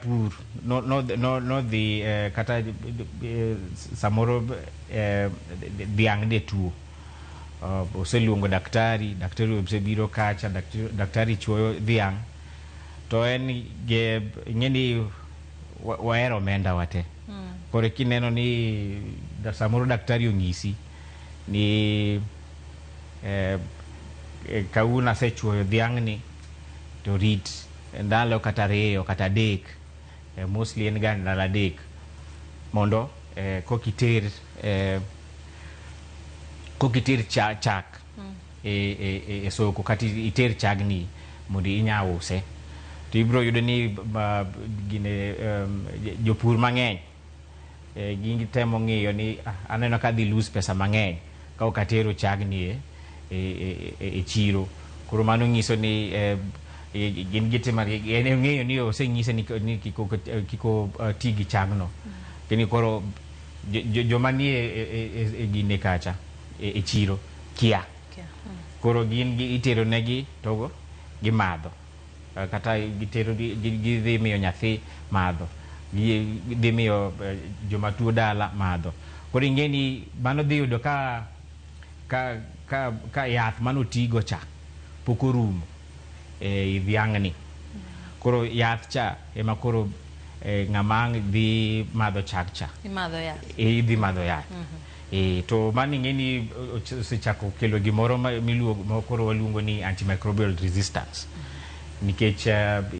Pur no no no nodhi kata samoro dhiang' ne tuo. Oseluongo daktari, daktari osebiro kacha, daktari chuoyo dhiang'. To en ge ing'e ni wahero omenda wate. Koro kineno ni samoro daktari onyisi ni kawuono asechuoyo dhiang'ni to rit ndalo kata 2 kata 3, mostly en ga ndalo 3 mondo kokiter chak e soko kata iter chagni mondo inya use, to ibiro yudo ni gine jopur mang'eny gitemo ng'iyo ni, "Ah, aneno ka adhi lose pesa mang'eny ka ok atero chagni e chiro." Koro mano nyiso ni gin gitimo en ong'eyo ni osenyise ni kik oti gi chagno. Kendo koro joma nie e gine kacha e chiro kia. Koro gin itero negi to gimadho. Kata gitero gidhi miyo nyathi madho. Gidhi miyo joma tuo dala madho. Koro ing'e ni mano dhi yudo ka yath manotigo cha pok orumo e dhiang'ni. Koro yath cha ema koro ng'ama ang' dhi madho chak cha Imadho yath. Idhi madho yath. To mano ing'e ni osechako kelo gimoro miluongo ma koro waluongo ni antimicrobial resistance nikech